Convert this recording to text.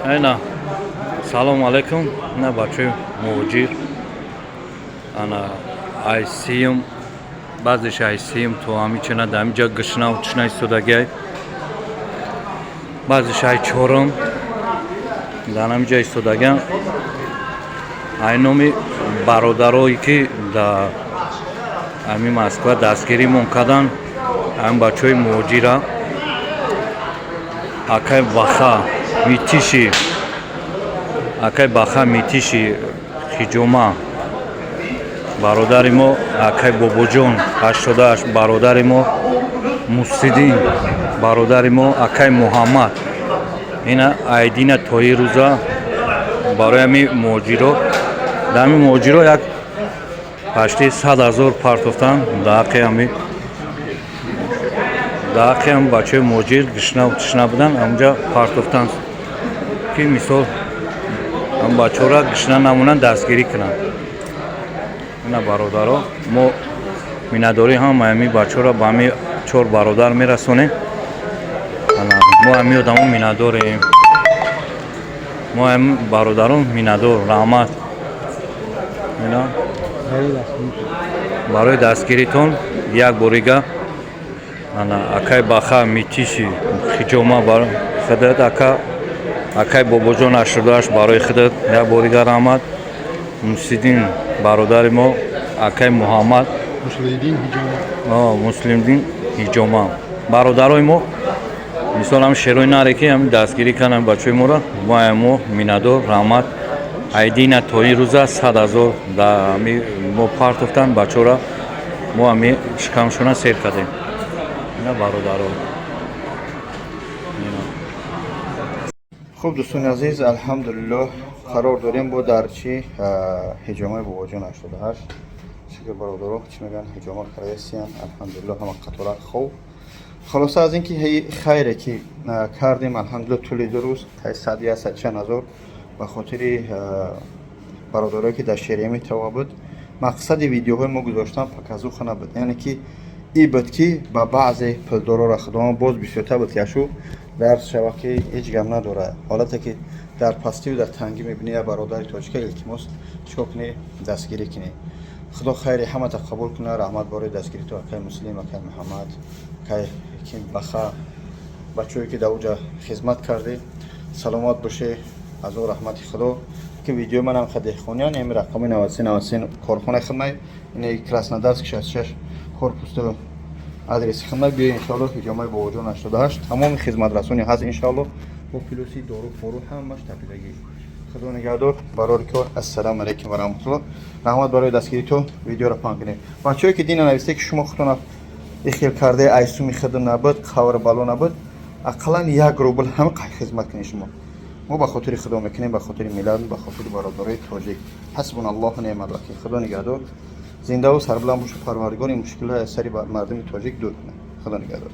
Айна, салому алайкум. На, бачаи муҳоҷир, ана, ай 30-ум, баъзеш ай 30-ум то ҳамичана дар ҳамиҷа гушнаву тишна истодагиай, баъзеш ай 4-ум дар ҳамиҷа истодагиам. Ай номи бародарое, ки дар ҳамин Москва дастгиримон карданд, ҳамин бачаҳои муҳоҷира, акай Баха Митиши, акай Баха Митиши Хиҷома, бародари мо акай Бобоҷон 88, бародари мо Мусиддин, бародари мо акай Муҳаммад, ина айдина тои рӯза барои ҳами муҳоҷиро, дар ҳами муҳоҷиро як пашти 100 000 партофтан дар ҳаққи ҳами бачаҳои муҳоҷир, гушнаву тишна будан, ҳамунҷа партофтан, ки мисол ҳам бачаҳоро гушна намонанд, дастгирӣ кунанд. Ина, бародаро, мо миннатдорӣ ҳама ҳами бачаҳоро ба ҳами чор бародар мерасонем. Ана, мо ҳами одамо миннатдорем, мо ҳами бародарон миннатдор. Раҳмат, ина, барои дастгиритон як борига. Ана, акай Баха Митиши Хиҷома, бар худат, ака, акай Бобоҷон 88, барои худат як борига раҳмат. Мусиддин бародари мо, акай Муҳаммад. Муслимдин Ҳиҷома. Муслимдин Ҳиҷома, бародарои мо, мисол ҳам шерои наре, ки ҳами дастгирӣ карданд бачаҳои моро, мо миннатдор. Раҳмат. Айдина то ин рӯза 100 000 дар ҳами мо партофтанд бачаҳоро, мо ҳами шикамшона сер кардем. Ина, бародаро, ина. Хуб, дӯстони азиз, алҳамдулиллоҳ, қарор дорем бо дар чи ҳиҷомаи Бобоҷон 88. Шукр, бародаро, чӣ мегӯянд, ҳиҷома кардаистиян, алҳамдулиллоҳ, ҳама қатора хоб. Хулоса, аз ин ки хайре ки кардем, алҳамдулиллоҳ, тӯли 2 рӯз тай сад я сад чанд ҳазор ба хотири бародарое, ки дар Шереметьево буд. Мақсади видеоҳои мо гузоштан показуха набуд, яъне ки и буд, ки ба баъзе пулдорора худованд боз бисёртар буд, ки ашу дарс шава, ки ҳеҷ гап надорад, ҳолате ки дар пастию дар тангӣ мебинӣ я бародари тоҷика, илтимос, чикор кунӣ? Дастгирӣ кунӣ. Худо хайри ҳамата қабул кунад. Раҳмат барои дастгирии ту, акай Муслим, акай Муҳаммад, акай ким, Баха, бачаҳое, ки дар уҷа хизмат кардӣ. Саломат боше, аз о раҳмати Худо, ки видеои манам деҳқониён, ами рақами 93 93 корхонаи хидмат, ин Краснодарск 66 корпус, адреси хидмат. Биё, иншоалло, ҳиҷомаи Бобоҷон 88, тамоми хизматрасони ҳаст, иншоалло, бо плюси дору фору ҳамаш тапидагӣ. Худо нигаҳдор, барори кор. Ассалому алайкум ва раҳматуллоҳ. Раҳмат барои дастгирии ту. Видеоро паҳн кунед. Бачаҳое, ки дина нависте, ки шумо худтона ихел кардаи, айсуми хидм набуд, қавр бало набуд, ақаллан 1 рубл ҳама қай хизмат кунед шумо. Мо ба хотири Худо мекунем, ба хотири миллат, ба хотири бародарои тоҷик. Ҳасбуна Аллоҳу неъмал вакил. Худо нигаҳдор, зиндаву сарбуланд бошу. Парвардигор ин мушкилҳои аз сари мардуми тоҷик дур кунад. Худо нигаҳдор.